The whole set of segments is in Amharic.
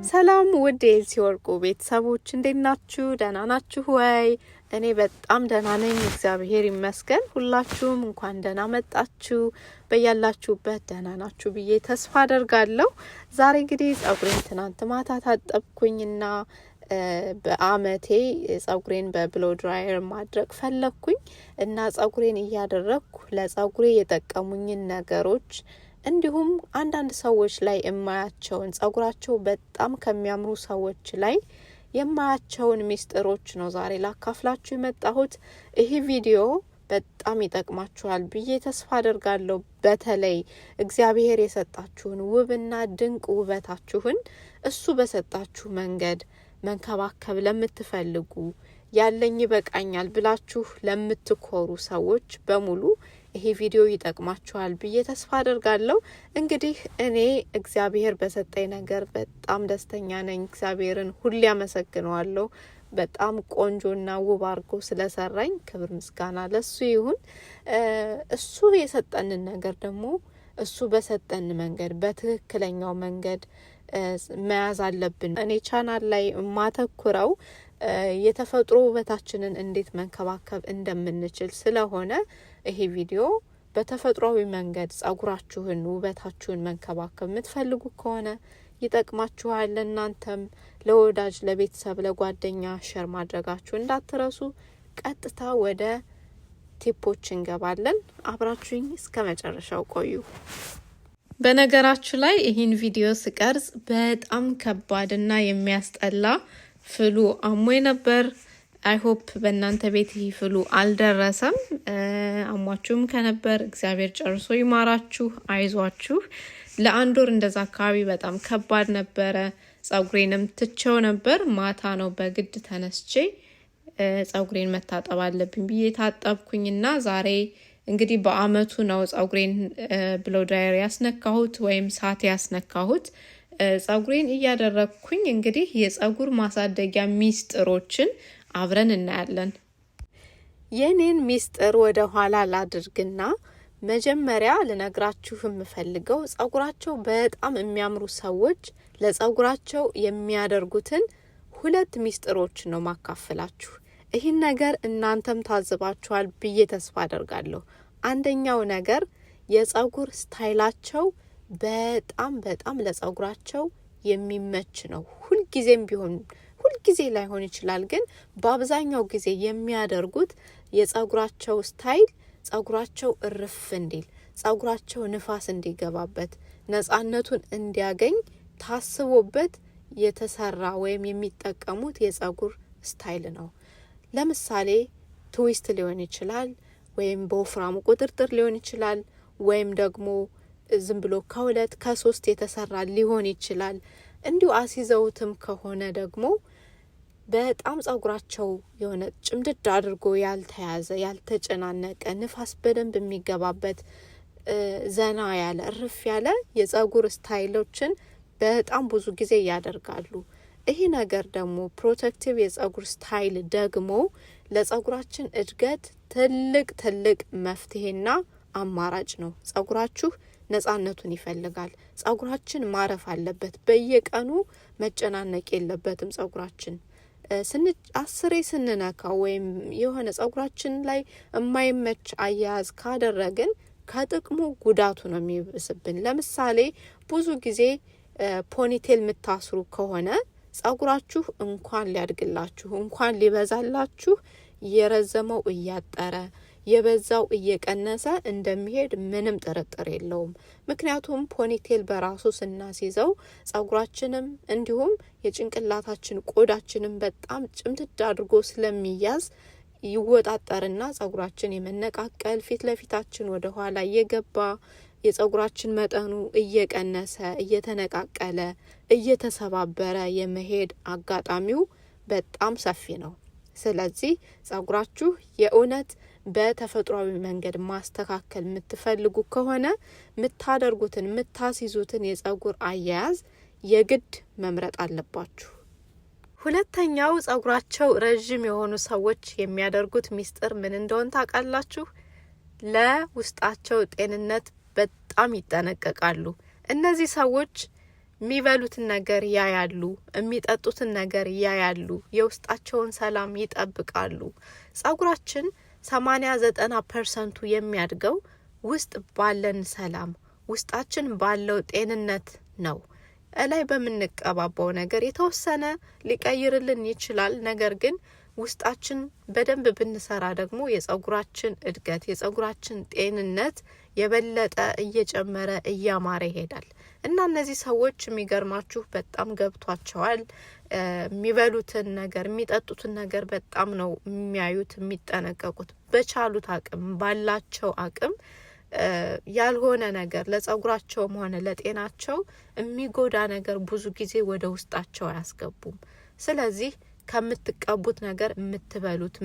ሰላም ውድ የኤልሲ ወርቁ ቤተሰቦች፣ እንዴት ናችሁ? ደህና ናችሁ ወይ? እኔ በጣም ደህና ነኝ፣ እግዚአብሔር ይመስገን። ሁላችሁም እንኳን ደህና መጣችሁ። በያላችሁበት ደህና ናችሁ ብዬ ተስፋ አደርጋለሁ። ዛሬ እንግዲህ ጸጉሬን ትናንት ማታ ታጠብኩኝና በአመቴ ጸጉሬን በ blow dryer ማድረቅ ፈለግኩኝ እና ጸጉሬን እያደረግኩ ለጸጉሬ የጠቀሙኝን ነገሮች እንዲሁም አንዳንድ ሰዎች ላይ የማያቸውን፣ ጸጉራቸው በጣም ከሚያምሩ ሰዎች ላይ የማያቸውን ሚስጥሮች ነው ዛሬ ላካፍላችሁ የመጣሁት። ይህ ቪዲዮ በጣም ይጠቅማችኋል ብዬ ተስፋ አደርጋለሁ። በተለይ እግዚአብሔር የሰጣችሁን ውብና ድንቅ ውበታችሁን እሱ በሰጣችሁ መንገድ መንከባከብ ለምትፈልጉ፣ ያለኝ ይበቃኛል ብላችሁ ለምትኮሩ ሰዎች በሙሉ ይሄ ቪዲዮ ይጠቅማችኋል ብዬ ተስፋ አደርጋለሁ። እንግዲህ እኔ እግዚአብሔር በሰጠኝ ነገር በጣም ደስተኛ ነኝ። እግዚአብሔርን ሁሌ አመሰግነዋለሁ። በጣም ቆንጆና ውብ አድርጎ ስለሰራኝ ክብር ምስጋና ለሱ ይሁን። እሱ የሰጠንን ነገር ደግሞ እሱ በሰጠን መንገድ፣ በትክክለኛው መንገድ መያዝ አለብን። እኔ ቻናል ላይ የማተኩረው የተፈጥሮ ውበታችንን እንዴት መንከባከብ እንደምንችል ስለሆነ ይሄ ቪዲዮ በተፈጥሯዊ መንገድ ጸጉራችሁን፣ ውበታችሁን መንከባከብ የምትፈልጉ ከሆነ ይጠቅማችኋል። ለእናንተም ለወዳጅ፣ ለቤተሰብ፣ ለጓደኛ share ማድረጋችሁ እንዳትረሱ። ቀጥታ ወደ tip ኦች እንገባለን። አብራችሁኝ እስከ መጨረሻው ቆዩ። በነገራችሁ ላይ ይህን ቪዲዮ ስቀርጽ በጣም ከባድና የሚያስጠላ flu አሞኝ ነበር። I hope በእናንተ ቤት ይህ flu አልደረሰም። አሟችሁም ከነበር እግዚአብሔር ጨርሶ ይማራችሁ፣ አይዟችሁ። ለአንድ ወር እንደዛ አካባቢ በጣም ከባድ ነበረ። ጸጉሬንም ትቸው ነበር። ማታ ነው በግድ ተነስቼ ጸጉሬን መታጠብ አለብኝ ብዬ ታጠብኩኝና ዛሬ እንግዲህ በአመቱ ነው ጸጉሬን blow dryer ያስነካሁት ወይም ሳት ያስነካሁት። ጸጉሬን እያደረግኩኝ እንግዲህ የጸጉር ማሳደጊያ ሚስጥሮችን አብረን እናያለን። የኔን ሚስጥር ወደ ኋላ ላድርግና መጀመሪያ ልነግራችሁ የምፈልገው ጸጉራቸው በጣም የሚያምሩ ሰዎች ለጸጉራቸው የሚያደርጉትን ሁለት ሚስጥሮች ነው ማካፍላችሁ። ይህን ነገር እናንተም ታዝባችኋል ብዬ ተስፋ አደርጋለሁ። አንደኛው ነገር የጸጉር style ኣቸው በጣም በጣም ለጸጉራቸው የሚመች ነው። ሁልጊዜም ቢሆን፣ ሁልጊዜ ላይሆን ይችላል፣ ግን በአብዛኛው ጊዜ የሚያደርጉት የጸጉራቸው style ጸጉራቸው እርፍ እንዲል፣ ጸጉራቸው ንፋስ እንዲገባበት፣ ነጻነቱን እንዲያገኝ ታስቦበት የተሰራ ወይም የሚጠቀሙት የጸጉር style ነው። ለምሳሌ twist ሊሆን ይችላል፣ ወይም በወፍራሙ ቁጥርጥር ሊሆን ይችላል፣ ወይም ደግሞ ዝም ብሎ ከሁለት ከሶስት የተሰራ ሊሆን ይችላል። እንዲሁ አሲዘውትም ከሆነ ደግሞ በጣም ጸጉራቸው የሆነ ጭምድድ አድርጎ ያልተያዘ፣ ያልተጨናነቀ፣ ንፋስ በደንብ የሚገባበት፣ ዘና ያለ፣ እርፍ ያለ የጸጉር style ኦችን በጣም ብዙ ጊዜ ያደርጋሉ። ይህ ነገር ደግሞ protective የጸጉር style ደግሞ ለጸጉራችን እድገት ትልቅ ትልቅ መፍትሄና አማራጭ ነው። ጸጉራችሁ ነጻነቱን ይፈልጋል። ጸጉራችን ማረፍ አለበት። በየቀኑ መጨናነቅ የለበትም። ጸጉራችን አስሬ ስንነካው ወይም የሆነ ጸጉራችን ላይ የማይመች አያያዝ ካደረግን ከጥቅሙ ጉዳቱ ነው የሚብስብን። ለምሳሌ ብዙ ጊዜ ponytail የምታስሩ ከሆነ ጸጉራችሁ እንኳን ሊያድግላችሁ፣ እንኳን ሊበዛላችሁ፣ የረዘመው እያጠረ የበዛው እየቀነሰ እንደሚሄድ ምንም ጥርጥር የለውም። ምክንያቱም ponytail በራሱ ስናስይዘው ጸጉራችንም እንዲሁም የጭንቅላታችን ቆዳችንም በጣም ጭምድድ አድርጎ ስለሚያዝ ይወጣጠርና ጸጉራችን የመነቃቀል፣ ፊት ለፊታችን ወደ ኋላ እየገባ፣ የጸጉራችን መጠኑ እየቀነሰ፣ እየተነቃቀለ፣ እየተሰባበረ የመሄድ አጋጣሚው በጣም ሰፊ ነው። ስለዚህ ጸጉራችሁ የእውነት በተፈጥሯዊ መንገድ ማስተካከል የምትፈልጉ ከሆነ የምታደርጉትን፣ የምታስይዙትን የጸጉር አያያዝ የግድ መምረጥ አለባችሁ። ሁለተኛው ጸጉራቸው ረዥም የሆኑ ሰዎች የሚያደርጉት ሚስጥር ምን እንደሆን ታውቃላችሁ? ለውስጣቸው ጤንነት በጣም ይጠነቀቃሉ። እነዚህ ሰዎች የሚበሉትን ነገር ያያሉ፣ የሚጠጡትን ነገር ያያሉ፣ የውስጣቸውን ሰላም ይጠብቃሉ። ጸጉራችን 80-90% ኡ የሚያድገው ውስጥ ባለን ሰላም፣ ውስጣችን ባለው ጤንነት ነው። እላይ በምንቀባባው ነገር የተወሰነ ሊቀይርልን ይችላል። ነገር ግን ውስጣችን በደንብ ብንሰራ ደግሞ የጸጉራችን እድገት፣ የጸጉራችን ጤንነት የበለጠ እየጨመረ እያማረ ይሄዳል። እና እነዚህ ሰዎች የሚገርማችሁ በጣም ገብቷቸዋል። የሚበሉትን ነገር፣ የሚጠጡትን ነገር በጣም ነው የሚያዩት፣ የሚጠነቀቁት። በቻሉት አቅም፣ ባላቸው አቅም ያልሆነ ነገር ለጸጉራቸውም ሆነ ለጤናቸው የሚጎዳ ነገር ብዙ ጊዜ ወደ ውስጣቸው አያስገቡም። ስለዚህ ከምትቀቡት ነገር የምትበሉት፣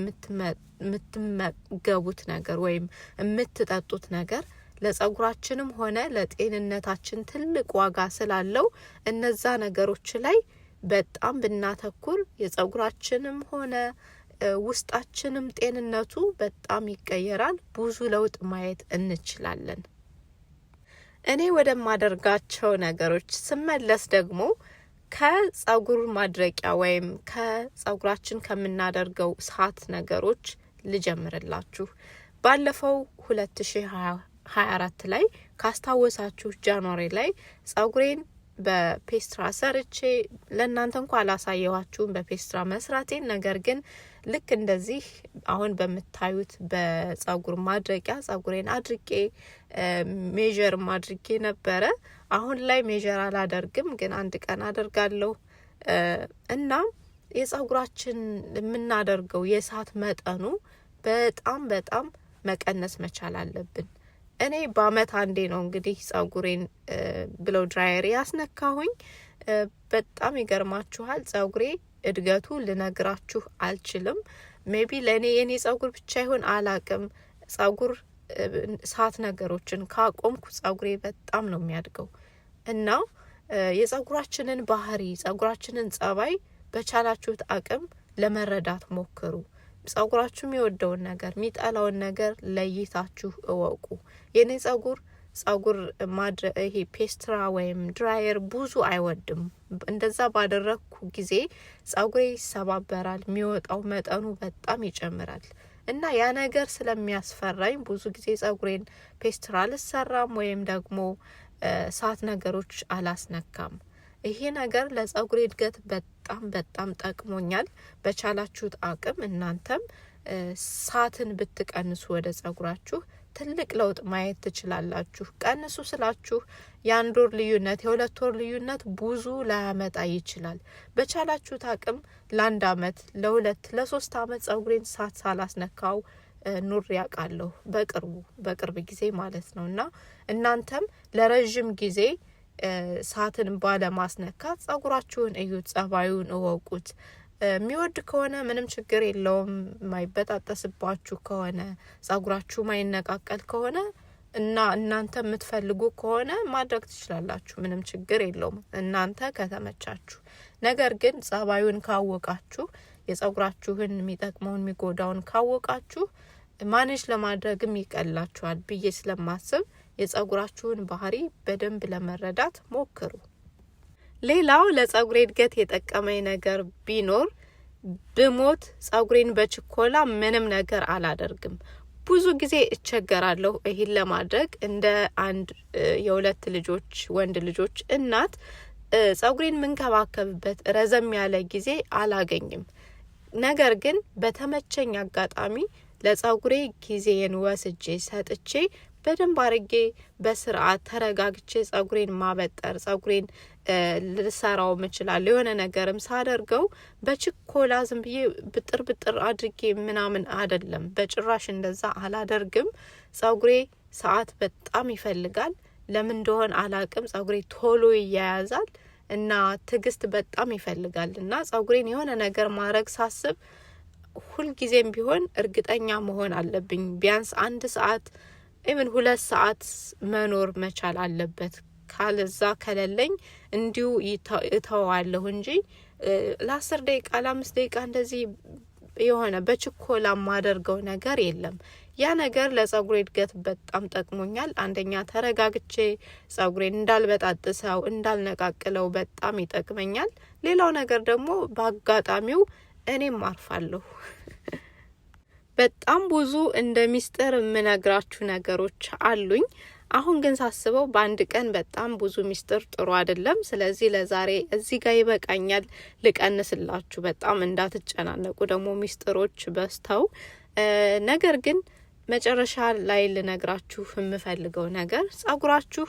የምትመገቡት ነገር ወይም የምትጠጡት ነገር ለጸጉራችንም ሆነ ለጤንነታችን ትልቅ ዋጋ ስላለው እነዛ ነገሮች ላይ በጣም ብናተኩር የጸጉራችንም ሆነ ውስጣችንም ጤንነቱ በጣም ይቀየራል። ብዙ ለውጥ ማየት እንችላለን። እኔ ወደማደርጋቸው ነገሮች ስመለስ ደግሞ ከጸጉር ማድረቂያ ወይም ከጸጉራችን ከምናደርገው እሳት ነገሮች ልጀምርላችሁ። ባለፈው 2024 ላይ ካስታወሳችሁ January ላይ ጸጉሬን በፔስትራ ሰርቼ ለእናንተ እንኳ አላሳየኋችሁም በፔስትራ መስራቴን። ነገር ግን ልክ እንደዚህ አሁን በምታዩት በጸጉር ማድረቂያ ጸጉሬን አድርቄ measure ም አድርጌ ነበረ። አሁን ላይ measure አላደርግም፣ ግን አንድ ቀን አደርጋለሁ። እና የጸጉራችን የምናደርገው የእሳት መጠኑ በጣም በጣም መቀነስ መቻል አለብን። እኔ በአመት አንዴ ነው እንግዲህ ጸጉሬን blow dryer ያስነካሁኝ። በጣም ይገርማችኋል፣ ጸጉሬ እድገቱ ልነግራችሁ አልችልም። Maybe ለእኔ የኔ ጸጉር ብቻ ይሆን አላቅም። ጸጉር እሳት ነገሮችን ካቆምኩ ጸጉሬ በጣም ነው የሚያድገው። እና የጸጉራችንን ባህሪ፣ ጸጉራችንን ጸባይ በቻላችሁት አቅም ለመረዳት ሞክሩ። ጸጉራችሁ የሚወደውን ነገር፣ የሚጠላውን ነገር ለይታችሁ እወቁ። የኔ ጸጉር ማድረ ይሄ ፔስትራ ወይም dryer ብዙ አይወድም። እንደዛ ባደረግኩ ጊዜ ጸጉሬ ይሰባበራል፣ የሚወጣው መጠኑ በጣም ይጨምራል። እና ያ ነገር ስለሚያስፈራኝ ብዙ ጊዜ ጸጉሬን ፔስትራ አልሰራም ወይም ደግሞ እሳት ነገሮች አላስነካም። ይሄ ነገር ለጸጉሬ እድገት በጣም በጣም ጠቅሞኛል። በቻላችሁት አቅም እናንተም እሳትን ብትቀንሱ ወደ ጸጉራችሁ ትልቅ ለውጥ ማየት ትችላላችሁ። ቀንሱ ስላችሁ የአንድ ወር ልዩነት፣ የሁለት ወር ልዩነት ብዙ ላያመጣ ይችላል። በቻላችሁት አቅም ለአንድ አመት፣ ለሁለት፣ ለሶስት አመት ጸጉሬን እሳት ሳላስነካው ኑሬ ያውቃለሁ። በቅርብ ጊዜ ማለት ነው። እና እናንተም ለረዥም ጊዜ እሳትን ባለማስነካት ጸጉራችሁን እዩት፣ ጸባዩን እወቁት። የሚወድ ከሆነ ምንም ችግር የለውም። የማይበጣጠስባችሁ ከሆነ፣ ጸጉራችሁ ማይነቃቀል ከሆነ እና እናንተ የምትፈልጉ ከሆነ ማድረግ ትችላላችሁ። ምንም ችግር የለውም እናንተ ከተመቻችሁ። ነገር ግን ጸባዩን ካወቃችሁ፣ የጸጉራችሁን የሚጠቅመውን የሚጎዳውን ካወቃችሁ manage ለማድረግም ይቀላችኋል ብዬ ስለማስብ የጸጉራችሁን ባህሪ በደንብ ለመረዳት ሞክሩ። ሌላው ለጸጉሬ እድገት የጠቀመኝ ነገር ቢኖር ብሞት ጸጉሬን በችኮላ ምንም ነገር አላደርግም። ብዙ ጊዜ እቸገራለሁ ይህን ለማድረግ። እንደ አንድ የሁለት ልጆች ወንድ ልጆች እናት ጸጉሬን ምንከባከብበት ረዘም ያለ ጊዜ አላገኝም። ነገር ግን በተመቸኝ አጋጣሚ ለጸጉሬ ጊዜን ወስጄ ሰጥቼ በደንብ አርጌ በስርዓት ተረጋግቼ ጸጉሬን ማበጠር፣ ጸጉሬን ልሰራው እችላለሁ። የሆነ ነገርም ሳደርገው በችኮላ ዝም ብዬ ብጥር ብጥር አድርጌ ምናምን አይደለም፣ በጭራሽ እንደዛ አላደርግም። ጸጉሬ ሰዓት በጣም ይፈልጋል። ለምን እንደሆን አላቅም። ጸጉሬ ቶሎ ይያያዛል እና ትዕግስት በጣም ይፈልጋል። እና ጸጉሬን የሆነ ነገር ማድረግ ሳስብ ሁልጊዜም ቢሆን እርግጠኛ መሆን አለብኝ። ቢያንስ አንድ ሰዓት፣ even 2 ሰዓት መኖር መቻል አለበት። ካለዛ ከሌለኝ እንዲሁ እተዋለሁ እንጂ ለ10 ደቂቃ፣ ለ5 ደቂቃ እንደዚህ የሆነ በችኮላ የማደርገው ነገር የለም። ያ ነገር ለጸጉሬ እድገት በጣም ጠቅሞኛል። አንደኛ ተረጋግቼ ጸጉሬን እንዳልበጣጥሰው እንዳልነቃቅለው በጣም ይጠቅመኛል። ሌላው ነገር ደግሞ በአጋጣሚው እኔም አርፋለሁ። በጣም ብዙ እንደ ሚስጥር የምነግራችሁ ነገሮች አሉኝ። አሁን ግን ሳስበው በአንድ ቀን በጣም ብዙ ሚስጥር ጥሩ አይደለም። ስለዚህ ለዛሬ እዚህ ጋር ይበቃኛል። ልቀንስላችሁ፣ በጣም እንዳትጨናነቁ ደግሞ ሚስጥሮች በዝተው። ነገር ግን መጨረሻ ላይ ልነግራችሁ የምፈልገው ነገር ጸጉራችሁ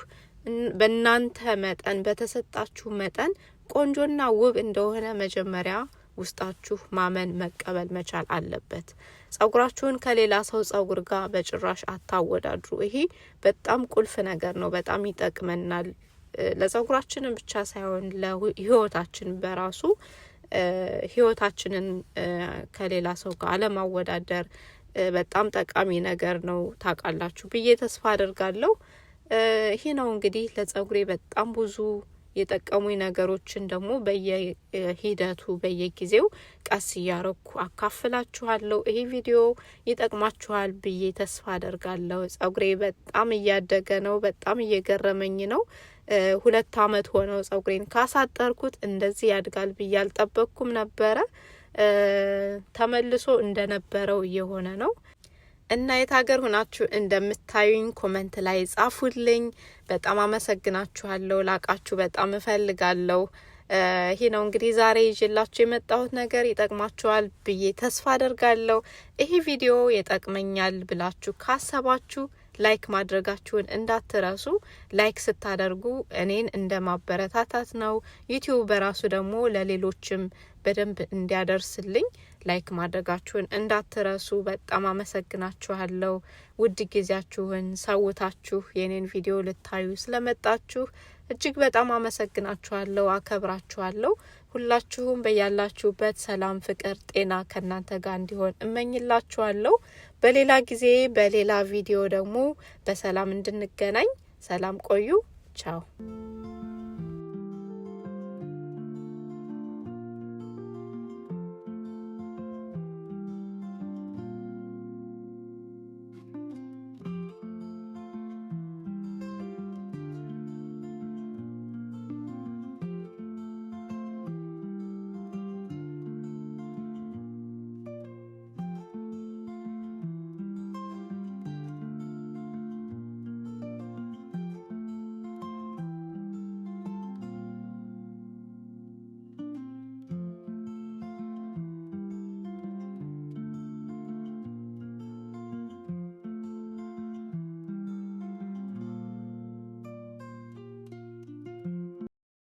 በእናንተ መጠን በተሰጣችሁ መጠን ቆንጆና ውብ እንደሆነ መጀመሪያ ውስጣችሁ ማመን መቀበል መቻል አለበት። ጸጉራችሁን ከሌላ ሰው ጸጉር ጋር በጭራሽ አታወዳድሩ። ይሄ በጣም ቁልፍ ነገር ነው። በጣም ይጠቅመናል። ለጸጉራችንን ብቻ ሳይሆን ለህይወታችን በራሱ ህይወታችንን ከሌላ ሰው ጋር አለማወዳደር በጣም ጠቃሚ ነገር ነው። ታውቃላችሁ ብዬ ተስፋ አደርጋለሁ። ይሄ ነው እንግዲህ ለጸጉሬ በጣም ብዙ የጠቀሙኝ ነገሮችን ደግሞ በየሂደቱ በየጊዜው ቀስ እያረኩ አካፍላችኋለሁ። ይሄ ቪዲዮ ይጠቅማችኋል ብዬ ተስፋ አደርጋለሁ። ጸጉሬ በጣም እያደገ ነው። በጣም እየገረመኝ ነው። 2 አመት ሆነው ጸጉሬን ካሳጠርኩት እንደዚህ ያድጋል ብዬ አልጠበቅኩም ነበረ። ተመልሶ እንደነበረው እየሆነ ነው። እና የት ሀገር ሆናችሁ እንደምታዩኝ comment ላይ ጻፉልኝ። በጣም አመሰግናችኋለሁ። ላቃችሁ በጣም እፈልጋለሁ። ይሄ ነው እንግዲህ ዛሬ ይዤላችሁ የመጣሁት ነገር፣ ይጠቅማችኋል ብዬ ተስፋ አደርጋለሁ። ይሄ ቪዲዮ ይጠቅመኛል ብላችሁ ካሰባችሁ like ማድረጋችሁን እንዳትረሱ። Like ስታደርጉ እኔን እንደ ማበረታታት ነው። YouTube በራሱ ደግሞ ለሌሎችም በደንብ እንዲያደርስልኝ like ማድረጋችሁን እንዳትረሱ። በጣም አመሰግናችኋለሁ። ውድ ጊዜያችሁን ሰውታችሁ የኔን ቪዲዮ ልታዩ ስለመጣችሁ እጅግ በጣም አመሰግናችኋለሁ፣ አከብራችኋለሁ። ሁላችሁም በያላችሁበት ሰላም፣ ፍቅር፣ ጤና ከእናንተ ጋር እንዲሆን እመኝላችኋለሁ። በሌላ ጊዜ በሌላ ቪዲዮ ደግሞ በሰላም እንድንገናኝ ሰላም ቆዩ። ቻው።